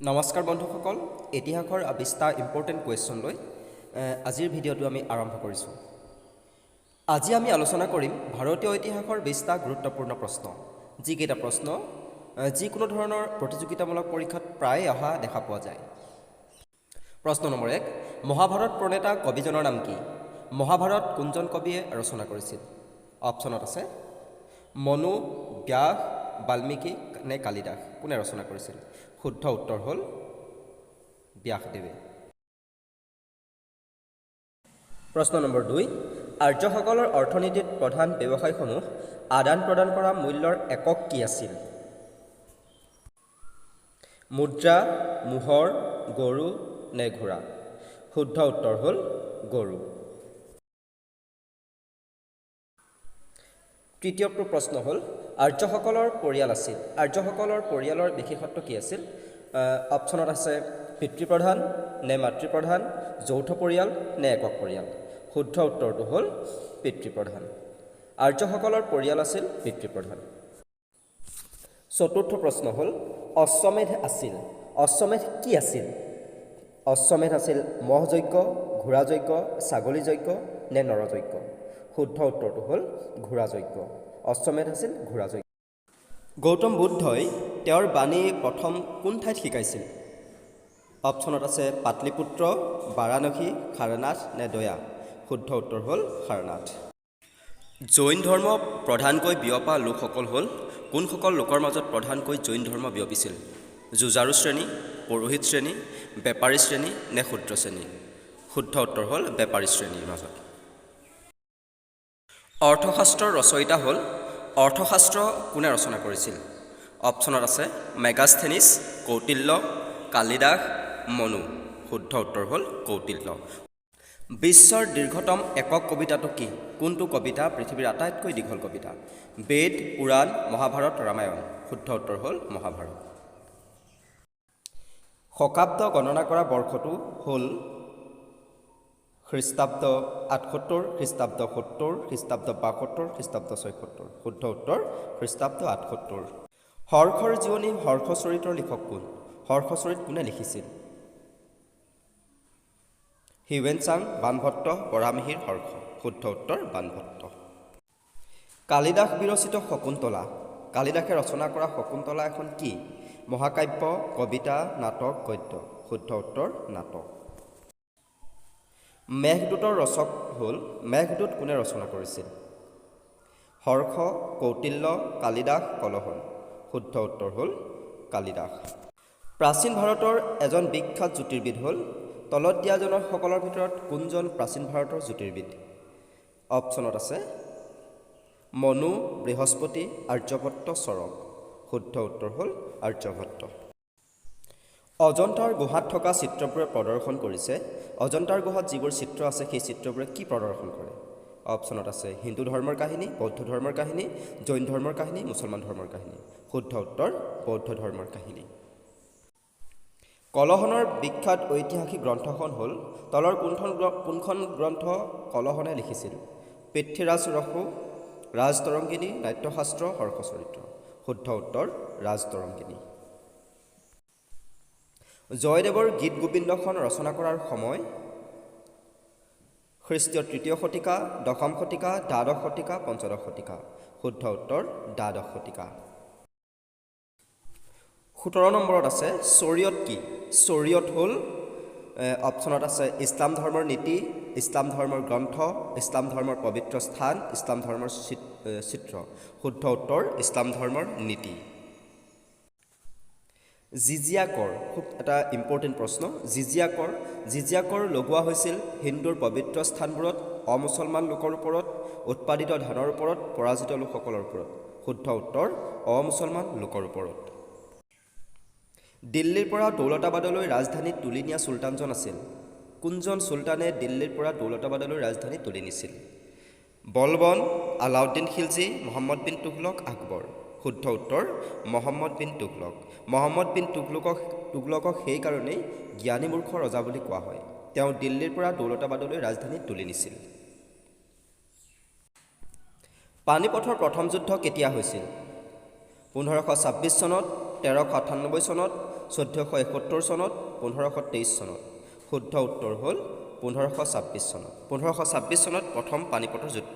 নমস্কাৰ বন্ধুসকল, ইতিহাসৰ 20টা ইম্পৰ্টেণ্ট কুৱেশ্যন লৈ আজিৰ ভিডিঅ'টো আমি আৰম্ভ কৰিছোঁ। আজি আমি আলোচনা কৰিম ভাৰতীয় ইতিহাসৰ 20টা গুৰুত্বপূৰ্ণ প্ৰশ্ন, যিকেইটা প্ৰশ্ন যিকোনো ধৰণৰ প্ৰতিযোগিতামূলক পৰীক্ষাত প্ৰায়ে অহা দেখা পোৱা যায়। প্ৰশ্ন নম্বৰ 1, মহাভাৰত প্ৰণেতা কবিজনৰ নাম কি? মহাভাৰত কোনজন কবিয়ে ৰচনা কৰিছিল? অপশ্যনত আছে মনু, ব্যাস, বাল্মীকি নে কালিদাস। কোনে ৰচনা কৰিছিল? শুদ্ধ উত্তৰ হ'ল ব্যাসদেৱে। প্ৰশ্ন নম্বৰ 2, আৰ্যসকলৰ অৰ্থনীতিত প্ৰধান ব্যৱসায়সমূহ আদান প্ৰদান কৰা মূল্যৰ একক কি আছিল? মুদ্ৰা, মোহৰ, গৰু নে ঘোঁৰা? শুদ্ধ উত্তৰ হ'ল গৰু। তৃতীয়টো প্ৰশ্ন হ'ল আৰ্যসকলৰ পৰিয়াল আছিল। আৰ্যসকলৰ পৰিয়ালৰ বিশেষত্ব কি আছিল? অপশ্যনত আছে পিতৃপ্ৰধান নে মাতৃপ্ৰধান, যৌথ পৰিয়াল নে একক পৰিয়াল। শুদ্ধ উত্তৰটো হ'ল পিতৃপ্ৰধান। আৰ্যসকলৰ পৰিয়াল আছিল পিতৃপ্ৰধান। চতুৰ্থ প্ৰশ্ন হ'ল অশ্বমেধ আছিল। অশ্বমেধ কি আছিল? অশ্বমেধ আছিল ম'হ যজ্ঞ, ঘোঁৰা যজ্ঞ, ছাগলী যজ্ঞ নে নৰযজ্ঞ? শুদ্ধ উত্তৰটো হ'ল ঘোঁৰা যজ্ঞ। অশ্বমেধ আছিল ঘোঁৰা যজ্ঞ। গৌতম বুদ্ধই তেওঁৰ বাণী প্ৰথম কোন ঠাইত শিকাইছিল? অপশ্যনত আছে পাটলিপুত্ৰ, বাৰাণসী, সাৰনাথ নে দয়া। শুদ্ধ উত্তৰ হ'ল সাৰনাথ। জৈন ধৰ্ম প্ৰধানকৈ বিয়পা লোকসকল হ'ল? কোনসকল লোকৰ মাজত প্ৰধানকৈ জৈন ধৰ্ম বিয়পিছিল? যুঁজাৰু শ্ৰেণী, পুৰোহিত শ্ৰেণী, বেপাৰী শ্ৰেণী নে শূদ্ৰ শ্ৰেণী? শুদ্ধ উত্তৰ হ'ল বেপাৰী শ্ৰেণীৰ মাজত। অৰ্থশাস্ত্ৰৰ ৰচয়িতা হ'ল? অৰ্থশাস্ত্ৰ কোনে ৰচনা কৰিছিল? অপশ্যনত আছে মেগাস্থেনিছ, কৌটিল্য, কালিদাস, মনু। শুদ্ধ উত্তৰ হ'ল কৌটিল্য। বিশ্বৰ দীৰ্ঘতম একক কবিতাটো কি? কোনটো কবিতা পৃথিৱীৰ আটাইতকৈ দীঘল কবিতা? বেদ, পুৰাণ, মহাভাৰত, ৰামায়ণ। শুদ্ধ উত্তৰ হ'ল মহাভাৰত। শকাব্দ গণনা কৰা বৰ্ষটো হ'ল খ্ৰীষ্টাব্দ 78, খ্ৰীষ্টাব্দ 70, খ্ৰীষ্টাব্দ 72, খ্ৰীষ্টাব্দ 76। শুদ্ধ উত্তৰ খ্ৰীষ্টাব্দ 78। হৰ্ষৰ জীৱনী হৰ্ষচৰিতৰ লিখক কোন? হৰ্ষচৰিত কোনে লিখিছিল? Hiuen Tsang, Banabhatta, Varahamihira, Harsh. শুদ্ধ উত্তৰ বাণভট্ট। কালিদাস বিৰচিত শকুন্তলা। কালিদাসে ৰচনা কৰা শকুন্তলা এখন কি? মহাকাব্য, কবিতা, নাটক, গদ্য। শুদ্ধ উত্তৰ নাটক। মেঘদূতৰ ৰচক হ'ল? মেঘদূত কোনে ৰচনা কৰিছিল? হৰ্ষ, কৌটিল্য, কালিদাস, কলহন। শুদ্ধ উত্তৰ হ'ল কালিদাস। প্ৰাচীন ভাৰতৰ এজন বিখ্যাত জ্যোতিৰ্বিদ হ'ল? তলত দিয়া জনসকলৰ ভিতৰত কোনজন প্ৰাচীন ভাৰতৰ জ্যোতিৰ্বিদ? অপশ্যনত আছে মনু, বৃহস্পতি, আৰ্যভট্ট, চৰক। শুদ্ধ উত্তৰ হ'ল আৰ্যভট্ট। অজন্তাৰ গুহাত থকা চিত্ৰবোৰে প্ৰদৰ্শন কৰিছে? অজন্তাৰ গুহাত যিবোৰ চিত্ৰ আছে, সেই চিত্ৰবোৰে কি প্ৰদৰ্শন কৰে? অপশ্যনত আছে হিন্দু ধৰ্মৰ কাহিনী, বৌদ্ধ ধৰ্মৰ কাহিনী, জৈন ধৰ্মৰ কাহিনী, মুছলমান ধৰ্মৰ কাহিনী। শুদ্ধ উত্তৰ বৌদ্ধ ধৰ্মৰ কাহিনী। কলহনৰ বিখ্যাত ঐতিহাসিক গ্ৰন্থখন হ'ল? তলৰ কোনখন গ্ৰন্থ কলহনে লিখিছিল? পৃথ্বীৰাজ ৰসো, ৰাজতৰংগিনী, নাট্যশাস্ত্ৰ, হৰ্ষচৰিত্ৰ। শুদ্ধ উত্তৰ ৰাজতৰংগিনী। জয়দেৱৰ গীত গোবিন্দখন ৰচনা কৰাৰ সময়? খ্ৰীষ্টীয় তৃতীয় শতিকা, দশম শতিকা, দ্বাদশ শতিকা, পঞ্চদশ শতিকা। শুদ্ধ উত্তৰ দ্বাদশ শতিকা। 17 নম্বৰত আছে চৰিয়ত কি? চৰিয়ত হ'ল, অপশ্যনত আছে ইছলাম ধৰ্মৰ নীতি, ইছলাম ধৰ্মৰ গ্ৰন্থ, ইছলাম ধৰ্মৰ পবিত্ৰ স্থান, ইছলাম ধৰ্মৰ চিত্ৰ। শুদ্ধ উত্তৰ ইছলাম ধৰ্মৰ নীতি। জিজিয়া কৰ খুব এটা ইম্পৰ্টেণ্ট প্ৰশ্ন। জিজিয়া কৰ। জিজিয়া কৰ লগোৱা হৈছিল হিন্দুৰ পবিত্ৰ স্থানবোৰত, অমুছলমান লোকৰ ওপৰত, উৎপাদিত ধানৰ ওপৰত, পৰাজিত লোকসকলৰ ওপৰত। শুদ্ধ উত্তৰ অমুছলমান লোকৰ ওপৰত। দিল্লীৰ পৰা দৌলতাবাদলৈ ৰাজধানী তুলি নিয়া চুলতানজন আছিল? কোনজন চুলতানে দিল্লীৰ পৰা দৌলতাবাদলৈ ৰাজধানী তুলি নিছিল? বলবন, আলাউদ্দিন খিলজী, মহম্মদ বিন তুগলক, আকবৰ। শুদ্ধ উত্তৰ মহম্মদ বিন তুগলক। মহম্মদ বিন তুগলকক সেইকাৰণেই জ্ঞানী মূৰ্খ ৰজা বুলি কোৱা হয়। তেওঁ দিল্লীৰ পৰা দৌলতাবাদলৈ ৰাজধানী তুলি নিছিল। পানীপথৰ প্ৰথম যুদ্ধ কেতিয়া হৈছিল? 1526 চনত, 1398 চনত, 1471 চনত, 1523 চনত। শুদ্ধ উত্তৰ হ'ল 1526 চনত। 1526 চনত প্ৰথম পানীপথৰ যুদ্ধ